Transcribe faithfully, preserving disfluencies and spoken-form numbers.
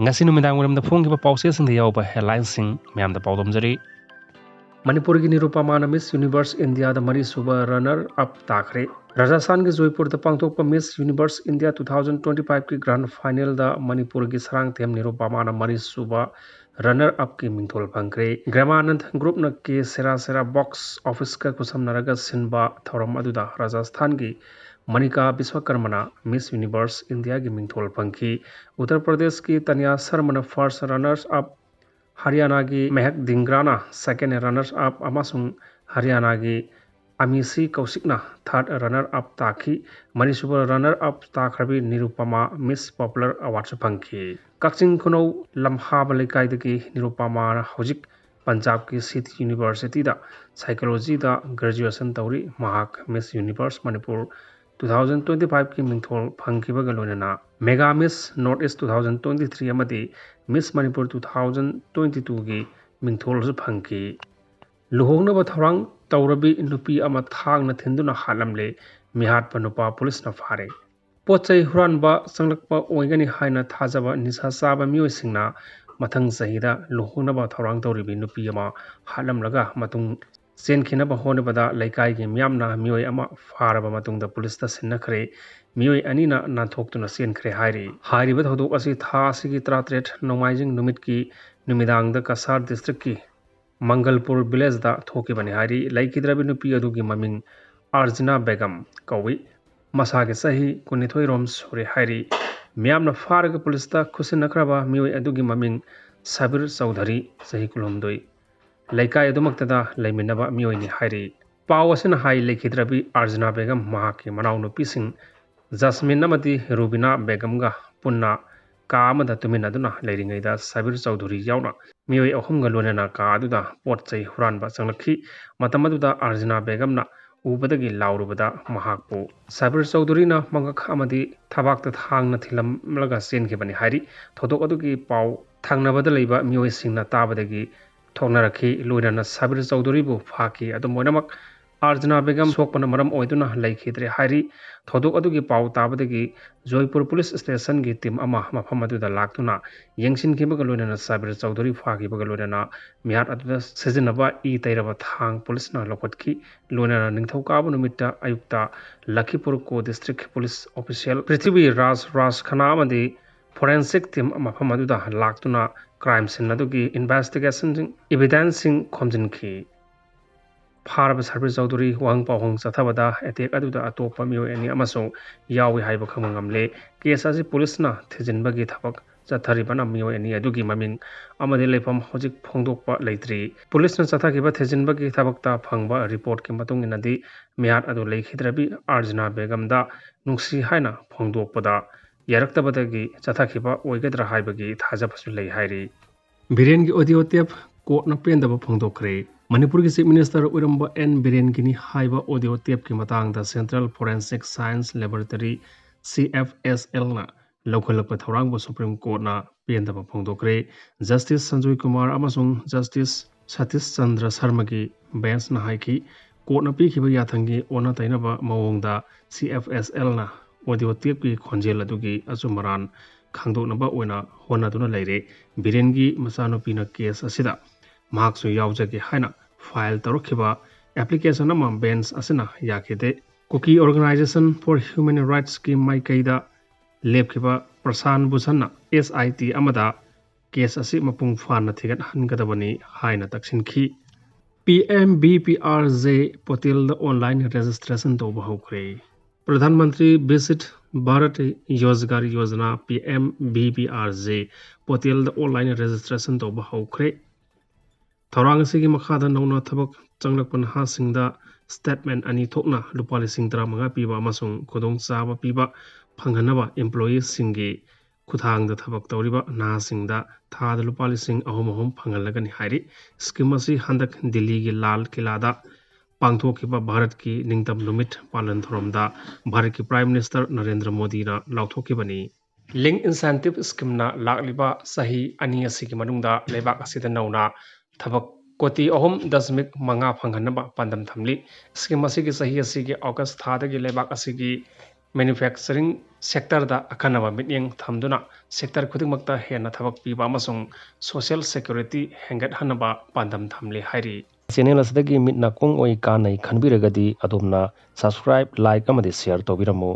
ꯉꯁꯤ ꯅꯨꯃꯤꯗꯥꯡ ꯋꯥꯏꯔꯝꯗ ꯐꯣꯡꯈꯤꯕ ꯄꯥꯎꯆꯦꯁꯤꯡꯗ ꯌꯥꯎꯕ headlineꯁꯤꯡ ꯃꯌꯥꯝꯗ ꯄꯥꯎꯗꯝꯖꯔꯤ꯫ ꯃꯅꯤꯄꯨꯔꯒꯤ ꯅꯤꯔꯨꯄꯃꯥꯅ Miss Universe Indiaꯗ ꯃꯔꯤꯁꯨꯕ runner up ꯇꯥꯈ꯭ꯔꯦ꯫ ꯔꯥꯖꯁꯊꯥꯟꯒꯤ ꯖꯣꯏꯄꯨꯔꯗ ꯄꯥꯡꯊꯣꯛꯄ Miss Universe India two thousand twenty fiveꯀꯤ grand finalꯗ ꯃꯅꯤꯄꯨꯔꯒꯤ ꯁꯔꯥꯡꯊꯦꯝ ꯅꯤꯔꯨꯄꯃꯥꯅ ꯃꯔꯤꯁꯨꯕ runner upꯀꯤ ꯃꯤꯡꯊꯣꯜ ꯐꯪꯈ꯭ꯔꯦ꯫ ꯒ꯭ꯔꯦꯃꯥꯅꯟꯗ groupꯅ ꯀꯦ ꯁꯦꯔꯥ ꯁꯦꯔꯥ box officeꯀ ꯈꯨꯠꯁꯝꯅꯔꯒ ꯁꯤꯟꯕ ꯊꯧꯔꯝ ꯑꯗꯨꯗ ꯔꯥꯖꯁꯊꯥꯟꯒꯤ ꯃꯅꯤꯀꯥ ꯕꯤꯁ꯭ꯋꯀꯔꯃꯅ Miss Universe Indiaꯒꯤ ꯃꯤꯡꯊꯣꯜ ꯐꯪꯈꯤ꯫ ꯎꯠꯇꯔ ꯄ꯭ꯔꯗꯦꯁꯀꯤ ꯇꯥꯅꯤꯌꯥ ꯁꯔꯃꯅ first runners up, ꯍꯔꯤꯌꯥꯅꯥꯒꯤ ꯃꯦꯍꯛ ꯗꯤꯡꯒ꯭ꯔꯥꯅ second runners up ꯑꯃꯁꯨꯡ ꯍꯔꯤꯌꯥꯅꯥꯒꯤ ꯑꯃꯤꯁꯤ ꯀꯧꯁꯤꯛꯅ third runner up ꯇꯥꯈꯤ꯫ ꯃꯔꯤꯁꯨꯕ runner up ꯇꯥꯈ꯭ꯔꯕꯤ Nirupama Miss Popular Awardꯁꯨ ꯐꯪꯈꯤ꯫ ꯀꯛꯆꯤꯡ ꯈꯨꯅꯧ ꯂꯝꯍꯥꯕ ꯂꯩꯀꯥꯏꯗꯒꯤ ꯅꯤꯔꯨꯄꯃꯥꯅ ꯍꯧꯖꯤꯛ ꯄꯟꯖꯥꯕꯀꯤ City Universityꯗ psychologyꯗ graduation ꯇꯧꯔꯤ꯫ ꯃꯍꯥꯛ Miss Universe Manipur two thousand twenty fiveꯀꯤ ꯃꯤꯡꯊꯣꯜ ꯐꯪꯈꯤꯕꯒ ꯂꯣꯏꯅꯅ Mega Miss North East two thousand twenty three ꯑꯃꯗꯤ Miss Manipur two thousand twenty twoꯒꯤ ꯃꯤꯡꯊꯣꯜꯁꯨ ꯐꯪꯈꯤ꯫ ꯂꯨꯍꯣꯡꯅꯕ ꯊꯧꯔꯥꯡ ꯇꯧꯔꯕꯤ ꯅꯨꯄꯤ ꯑꯃ ꯊꯥꯡꯅ ꯊꯤꯟꯗꯨꯅ ꯍꯥꯠꯂꯝꯂꯦ꯫ ꯃꯤꯍꯥꯠꯄ ꯅꯨꯄꯥ ꯄꯨꯂꯤꯁꯅ ꯐꯥꯔꯦ꯫ ꯄꯣꯠ ꯆꯩ ꯍꯨꯔꯥꯟꯕ ꯆꯪꯂꯛꯄ ꯑꯣꯏꯒꯅꯤ ꯍꯥꯏꯅ ꯊꯥꯖꯕ ꯅꯤꯁꯥ ꯆꯥꯕ ꯃꯤꯑꯣꯏꯁꯤꯡꯅ ꯃꯊꯪ ꯆꯍꯤꯗ ꯂꯨꯍꯣꯡꯅꯕ ꯊꯧꯔꯥꯡ ꯇꯧꯔꯤꯕꯤ ꯅꯨꯄꯤ ꯑꯃ ꯍꯥꯠꯂꯝꯂꯒ ꯃꯇꯨꯡ ꯆꯦꯟꯈꯤꯅꯕ ꯍꯣꯠꯅꯕꯗ ꯂꯩꯀꯥꯏꯒꯤ ꯃꯤꯌꯥꯝꯅ ꯃꯤꯑꯣꯏ ꯑꯃ ꯐꯥꯔꯕ ꯃꯇꯨꯡꯗ ꯄꯨꯂꯤꯁꯇ ꯁꯤꯟꯅꯈ꯭ꯔꯦ꯫ ꯃꯤꯑꯣꯏ ꯑꯅꯤꯅ ꯅꯥꯟꯊꯣꯛꯇꯨꯅ ꯆꯦꯟꯈ꯭ꯔꯦ ꯍꯥꯏꯔꯤ꯫ ꯍꯥꯏꯔꯤꯕ ꯊꯧꯗꯣꯛ ꯑꯁꯤ ꯊꯥ ꯑꯁꯤꯒꯤ ꯇꯔꯥꯇꯔꯦꯠ ꯅꯣꯡꯃꯥꯏꯖꯤꯡ ꯅꯨꯃꯤꯠꯀꯤ ꯅꯨꯃꯤꯗꯥꯡꯗ ꯀꯁꯥꯔ districtꯀꯤ ꯃꯪꯒꯜꯄꯨꯔ villageꯗ ꯊꯣꯛꯈꯤꯕꯅꯤ ꯍꯥꯏꯔꯤ꯫ ꯂꯩꯈꯤꯗ꯭ꯔꯕꯤ ꯅꯨꯄꯤ ꯑꯗꯨꯒꯤ ꯃꯃꯤꯡ ꯑꯥꯔꯖꯤꯅꯥ ꯕꯦꯒꯝ ꯀꯧꯏ꯫ ꯃꯁꯥꯒꯤ ꯆꯍꯤ ꯀꯨꯟꯅꯤꯊꯣꯏ ꯔꯣꯝ ꯁꯨꯔꯦ ꯍꯥꯏꯔꯤ꯫ ꯃꯤꯌꯥꯝꯅ ꯐꯥꯔꯒ ꯄꯨꯂꯤꯁꯇ ꯈꯨꯠꯁꯤꯟꯅꯈ꯭ꯔꯕ ꯃꯤꯑꯣꯏ ꯑꯗꯨꯒꯤ ꯃꯃꯤꯡ ꯁꯕꯤꯔ ꯆꯧꯙꯔꯤ, ꯆꯍꯤ ꯀꯨꯟꯍꯨꯝꯗꯣꯏ꯫ ꯂꯩꯀꯥꯏ ꯑꯗꯨꯃꯛꯇꯗ ꯂꯩꯃꯤꯟꯅꯕ ꯃꯤꯑꯣꯏꯅꯤ ꯍꯥꯏꯔꯤ꯫ ꯄꯥꯎ ꯑꯁꯤꯅ ꯍꯥꯏ, ꯂꯩꯈꯤꯗ꯭ꯔꯕꯤ ꯑꯥꯔꯖꯤꯅꯥ ꯕꯦꯒꯝ ꯃꯍꯥꯛꯀꯤ ꯃꯅꯥꯎꯅꯨꯄꯤꯁꯤꯡ ꯖꯁꯃꯤꯟ ꯑꯃꯗꯤ ꯔꯨꯕꯤꯅꯥ ꯕꯦꯒꯝꯒ ꯄꯨꯟꯅ ꯀꯥ ꯑꯃꯗ ꯇꯨꯃꯤꯟꯅꯗꯨꯅ ꯂꯩꯔꯤꯉꯩꯗ ꯁꯕꯤꯔ ꯆꯧꯙꯨꯔꯤ ꯌꯥꯎꯅ ꯃꯤꯑꯣꯏ ꯑꯍꯨꯝꯒ ꯂꯣꯏꯅꯅ ꯀꯥ ꯑꯗꯨꯗ ꯄꯣꯠ ꯆꯩ ꯍꯨꯔꯥꯟꯕ ꯆꯪꯂꯛꯈꯤ꯫ ꯃꯇꯝ ꯑꯗꯨꯗ ꯑꯥꯔꯖꯤꯅꯥ ꯕꯦꯒꯝꯅ ꯎꯕꯗꯒꯤ ꯂꯥꯎꯔꯨꯕꯗ ꯃꯍꯥꯛꯄꯨ ꯁꯕꯤꯔ ꯆꯧꯙꯨꯔꯤꯅ ꯃꯉꯛ ꯑꯃꯗꯤ ꯊꯕꯥꯛꯇ ꯊꯥꯡꯅ ꯊꯤꯜꯂꯝꯂꯒ ꯆꯦꯟꯈꯤꯕꯅꯤ ꯍꯥꯏꯔꯤ꯫ ꯊꯧꯗꯣꯛ ꯑꯗꯨꯒꯤ ꯄꯥꯎ ꯊꯪꯅꯕꯗ ꯂꯩꯕ ꯃꯤꯑꯣꯏꯁꯤꯡꯅ ꯇꯥꯕꯗꯒꯤ ꯊꯣꯛꯅꯔꯛꯈꯤ꯫ ꯂꯣꯏꯅꯅ ꯁꯕꯤꯔ ꯆꯧꯙꯨꯔꯤꯕꯨ ꯐꯥꯈꯤ꯫ ꯑꯗꯨꯝ ꯑꯣꯏꯅꯃꯛ, ꯑꯥꯔꯖꯅꯥ ꯕꯦꯒꯝ ꯁꯣꯛꯄꯅ ꯃꯔꯝ ꯑꯣꯏꯗꯨꯅ ꯂꯩꯈꯤꯗ꯭ꯔꯦ ꯍꯥꯏꯔꯤ꯫ ꯊꯧꯗꯣꯛ ꯑꯗꯨꯒꯤ ꯄꯥꯎ ꯇꯥꯕꯗꯒꯤ ꯖꯣꯏꯄꯨꯔ ꯄꯨꯂꯤꯁ ꯁ꯭ꯇꯦꯁꯟꯒꯤ ꯇꯤꯝ ꯑꯃ ꯃꯐꯝ ꯑꯗꯨꯗ ꯂꯥꯛꯇꯨꯅ ꯌꯦꯡꯁꯤꯟꯈꯤꯕꯒ ꯂꯣꯏꯅꯅ ꯁꯥꯕꯤꯔ ꯆꯧꯙꯨꯔꯤ ꯐꯥꯈꯤꯕꯒ ꯂꯣꯏꯅꯅ ꯃꯤꯍꯥꯠ ꯑꯗꯨꯗ ꯁꯤꯖꯤꯟꯅꯕ ꯏ ꯇꯩꯔꯕ ꯊꯥꯡ ꯄꯨꯂꯤꯁꯅ ꯂꯧꯈꯠꯈꯤ꯫ ꯂꯣꯏꯅꯅ ꯅꯤꯡꯊꯧꯀꯥꯕ ꯅꯨꯃꯤꯠꯇ ꯑꯌꯨꯛꯇ ꯂꯈꯤꯄꯨꯔ ꯀꯣ ꯗꯤꯁꯇ꯭ꯔꯤꯛ ꯄꯨꯂꯤꯁ ꯑꯣꯐꯤꯁꯤꯌꯦꯜ ꯄ꯭ꯔꯤꯊꯤꯕꯤ ꯔꯥꯖ ꯔꯥꯖ ꯈꯅꯥ ꯑꯃꯗꯤ ꯐꯣꯔꯦꯟꯁꯤꯛ ꯇꯤꯝ ꯃꯐꯝ ꯑꯗꯨꯗ ꯂꯥꯛꯇꯨꯅ ꯀ꯭ꯔꯥꯏꯝ ꯁꯤꯟ ꯑꯗꯨꯒꯤ ꯏꯟꯚꯦꯁꯇꯤꯒꯦꯁꯟꯁꯤꯡ, ꯏꯚꯤꯗꯦꯟꯁꯁꯤꯡ ꯈꯣꯝꯖꯤꯟꯈꯤ꯫ ꯐꯥꯔꯕ ꯁꯥꯕꯤꯔ ꯆꯧꯙꯨꯔꯤ ꯋꯥꯍꯪ ꯄꯥꯎꯍꯪ ꯆꯠꯊꯕꯗ ꯑꯦꯇꯦꯛ ꯑꯗꯨꯗ ꯑꯇꯣꯞꯄ ꯃꯤꯑꯣꯏ ꯑꯅꯤ ꯑꯃꯁꯨ ꯌꯥꯎꯏ ꯍꯥꯏꯕ ꯈꯪꯕ ꯉꯝꯂꯦ꯫ ꯀꯦꯁ ꯑꯁꯤ ꯄꯨꯂꯤꯁꯅ ꯊꯤꯖꯤꯟꯕꯒꯤ ꯊꯕꯛ ꯆꯠꯊꯔꯤꯕꯅ ꯃꯤꯑꯣꯏ ꯑꯅꯤ ꯑꯗꯨꯒꯤ ꯃꯃꯤꯡ ꯑꯃꯗꯤ ꯂꯩꯐꯝ ꯍꯧꯖꯤꯛ ꯐꯣꯡꯗꯣꯛꯄ ꯂꯩꯇ꯭ꯔꯤ꯫ ꯄꯨꯂꯤꯁꯅ ꯆꯠꯊꯈꯤꯕ ꯊꯤꯖꯤꯟꯕꯒꯤ ꯊꯕꯛꯇ ꯐꯪꯕ ꯔꯤꯄꯣꯔꯠꯀꯤ ꯃꯇꯨꯡ ꯏꯟꯅꯗꯤ ꯃꯤꯍꯥꯠ ꯑꯗꯨ ꯂꯩꯈꯤꯗ꯭ꯔꯕꯤ ꯑꯥꯔꯖꯅꯥ ꯕꯦꯒꯝꯗ ꯅꯨꯡꯁꯤ ꯍꯥꯏꯅ ꯐꯣꯡꯗꯣꯛꯄꯗ ꯌꯥꯔꯛꯇꯕꯗꯒꯤ ꯆꯠꯊꯈꯤꯕ ꯑꯣꯏꯒꯗ꯭ꯔꯥ ꯍꯥꯏꯕꯒꯤ ꯊꯥꯖꯕꯁꯨ ꯂꯩ ꯍꯥꯏꯔꯤ꯫ ꯕꯤꯔꯦꯟꯒꯤ ꯑꯣꯗꯤꯑꯣ ꯇꯦꯞ ꯀꯣꯔꯠꯅ ꯄꯦꯟꯗꯕ ꯐꯣꯡꯗꯣꯛꯈ꯭ꯔꯦ꯫ ꯃꯅꯤꯄꯨꯔꯒꯤ ꯆꯤꯐ ꯃꯤꯅꯤꯁꯇꯔ ꯑꯣꯏꯔꯝꯕ ꯑꯦꯟ ꯕꯤꯔꯦꯟꯒꯤꯅꯤ ꯍꯥꯏꯕ ꯑꯣꯗꯤꯑꯣ ꯇꯦꯞꯀꯤ ꯃꯇꯥꯡꯗ central forensic science laboratory, C F S ꯑꯦꯜꯅ ꯂꯧꯈꯠꯂꯛꯄ ꯊꯧꯔꯥꯡꯕꯨ ꯁꯨꯄ꯭ꯔꯤꯝ ꯀꯣꯔꯠꯅ ꯄꯦꯟꯗꯕ ꯐꯣꯡꯗꯣꯛꯈ꯭ꯔꯦ꯫ ꯖꯁꯇꯤꯁ ꯁꯟꯖꯣꯏ ꯀꯨꯃꯥꯔ ꯑꯃꯁꯨꯡ ꯖꯁꯇꯤꯁ ꯁꯇꯤꯁ ꯆꯟꯗ꯭ꯔ ꯁꯔꯃꯒꯤ ꯕꯦꯟꯁꯅ ꯍꯥꯏꯈꯤ, ꯀꯣꯔꯠꯅ ꯄꯤꯈꯤꯕ ꯌꯥꯊꯪꯒꯤ ꯑꯣꯟꯅ ꯇꯩꯅꯕ ꯃꯑꯣꯡꯗ ꯁꯤ ꯑꯦꯐ ꯑꯦꯁ ꯑꯦꯜꯅ ꯑꯣꯗꯤꯑꯣ ꯇꯦꯞꯀꯤ ꯈꯣꯟꯖꯦꯜ ꯑꯗꯨꯒꯤ ꯑꯆꯨꯝ ꯑꯔꯥꯟ ꯈꯪꯗꯣꯛꯅꯕ ꯑꯣꯏꯅ ꯍꯣꯠꯅꯗꯨꯅ ꯂꯩꯔꯦ꯫ ꯕꯤꯔꯦꯟꯒꯤ ꯃꯆꯥꯅꯨꯄꯤꯅ ꯀꯦꯁ ꯑꯁꯤꯗ ꯃꯍꯥꯛꯁꯨ ꯌꯥꯎꯖꯒꯦ ꯍꯥꯏꯅ ꯐꯥꯏꯜ ꯇꯧꯔꯛꯈꯤꯕ ꯑꯦꯄ꯭ꯂꯤꯀꯦꯁꯟ ꯑꯃ ꯕꯦꯟꯁ ꯑꯁꯤꯅ ꯌꯥꯈꯤꯗꯦ꯫ ꯀꯨꯀꯤ ꯑꯣꯔꯒꯅꯥꯏꯖꯦꯁꯟ ꯐꯣꯔ ꯍ꯭ꯌꯨꯃꯦꯟ ꯔꯥꯏꯠꯁꯀꯤ ꯃꯥꯏꯀꯩꯗ ꯂꯦꯞꯈꯤꯕ ꯄ꯭ꯔꯁꯥꯟ ꯚꯨꯁꯟꯅ ꯑꯦꯁ ꯑꯥꯏ ꯇꯤ ꯑꯃꯗ ꯀꯦꯁ ꯑꯁꯤ ꯃꯄꯨꯡ ꯐꯥꯅ ꯊꯤꯒꯠꯍꯟꯒꯗꯕꯅꯤ ꯍꯥꯏꯅ ꯇꯛꯁꯤꯟꯈꯤ꯫ P M V P R J ꯄꯣꯔꯇꯦꯜꯗ ꯑꯣꯟꯂꯥꯏꯟ ꯔꯦꯖꯤꯁꯇ꯭ꯔꯦꯁꯟ ꯇꯧꯕ ꯍꯧꯈ꯭ꯔꯦ꯫ Pradhan Mantri Viksit Bharat Rozgar Yojana, P M V P R J ꯄꯣꯔꯇꯦꯜꯗ ꯑꯣꯟꯂꯥꯏꯟ ꯔꯦꯖꯤꯁꯇ꯭ꯔꯦꯁꯟ ꯇꯧꯕ ꯍꯧꯈ꯭ꯔꯦ꯫ ꯊꯧꯔꯥꯡ ꯑꯁꯤꯒꯤ ꯃꯈꯥꯗ ꯅꯧꯅ ꯊꯕꯛ ꯆꯪꯂꯛꯄ ꯅꯍꯥꯁꯤꯡꯗ ꯁ꯭ꯇꯦꯠꯃꯦꯟ ꯑꯅꯤ ꯊꯣꯛꯅ ꯂꯨꯄꯥ ꯂꯤꯁꯤꯡ ꯇꯔꯥꯃꯉꯥ ꯄꯤꯕ ꯑꯃꯁꯨꯡ ꯈꯨꯗꯣꯡꯆꯥꯕ ꯄꯤꯕ ꯐꯪꯍꯟꯅꯕ ꯏꯝꯄ꯭ꯂꯣꯌꯤꯁꯤꯡꯒꯤ ꯈꯨꯠꯊꯥꯡꯗ ꯊꯕꯛ ꯇꯧꯔꯤꯕ ꯅꯍꯥꯁꯤꯡꯗ ꯊꯥꯗ ꯂꯨꯄꯥ ꯂꯤꯁꯤꯡ ꯑꯍꯨꯝ ꯑꯍꯨꯝ ꯐꯪꯍꯜꯂꯒꯅꯤ ꯍꯥꯏꯔꯤ꯫ ꯁ꯭ꯀꯤꯝ ꯑꯁꯤ ꯍꯟꯗꯛ ꯗꯤꯜꯂꯤꯒꯤ ꯂꯥꯜ ꯀꯤꯂꯥꯗ ꯄꯥꯡꯊꯣꯛꯈꯤꯕ ꯚꯥꯔꯠꯀꯤ ꯅꯤꯡꯇꯝ ꯅꯨꯃꯤꯠ ꯄꯥꯂꯟ ꯊꯧꯔꯝꯗ ꯚꯥꯔꯠꯀꯤ ꯄ꯭ꯔꯥꯏꯝ ꯃꯤꯅꯤꯁꯇꯔ ꯅꯔꯦꯟꯗ꯭ꯔ ꯃꯣꯗꯤꯅ ꯂꯥꯎꯊꯣꯛꯈꯤꯕꯅꯤ꯫ ꯂꯤꯡ ꯏꯟꯁꯦꯟꯇꯤꯚ ꯁ꯭ꯀꯤꯝꯅ ꯂꯥꯛꯂꯤꯕ ꯆꯍꯤ ꯑꯅꯤ ꯑꯁꯤꯒꯤ ꯃꯅꯨꯡꯗ ꯂꯩꯕꯥꯛ ꯑꯁꯤꯗ ꯅꯧꯅ ꯊꯕꯛ ꯀꯣꯇꯤ ꯑꯍꯨꯝ ꯗꯁꯃꯤꯛ ꯃꯉꯥ ꯐꯪꯍꯟꯅꯕ ꯄꯥꯟꯗꯝ ꯊꯝꯂꯤ꯫ ꯁ꯭ꯀꯤꯝ ꯑꯁꯤꯒꯤ ꯆꯍꯤ ꯑꯁꯤꯒꯤ ꯑꯣꯒꯁ ꯊꯥꯗꯒꯤ ꯂꯩꯕꯥꯛ ꯑꯁꯤꯒꯤ ꯃꯦꯅꯨꯐꯦꯛꯆꯔꯤꯡ ꯁꯦꯛꯇꯔꯗ ꯑꯈꯟꯅꯕ ꯃꯤꯠꯌꯦꯡ ꯊꯝꯗꯨꯅ ꯁꯦꯛꯇꯔ ꯈꯨꯗꯤꯡꯃꯛꯇ ꯍꯦꯟꯅ ꯊꯕꯛ ꯄꯤꯕ ꯑꯃꯁꯨꯡ ꯁꯣꯁꯤꯌꯦꯜ ꯁꯦꯀ꯭ꯌꯨꯔꯤꯇꯤ ꯍꯦꯟꯒꯠꯍꯟꯅꯕ ꯄꯥꯟꯗꯝ ꯊꯝꯂꯤ ꯍꯥꯏꯔꯤ꯫ ꯆꯦꯅꯦꯜ ꯑꯁꯤꯗꯒꯤ ꯃꯤꯠ ꯅꯥꯀꯣꯡ ꯑꯣꯏ ꯀꯥꯟꯅꯩ ꯈꯟꯕꯤꯔꯒꯗꯤ ꯑꯗꯣꯝꯅ subscribe, like ꯑꯃꯗꯤ share ꯇꯧꯕꯤꯔꯝꯃꯨ꯫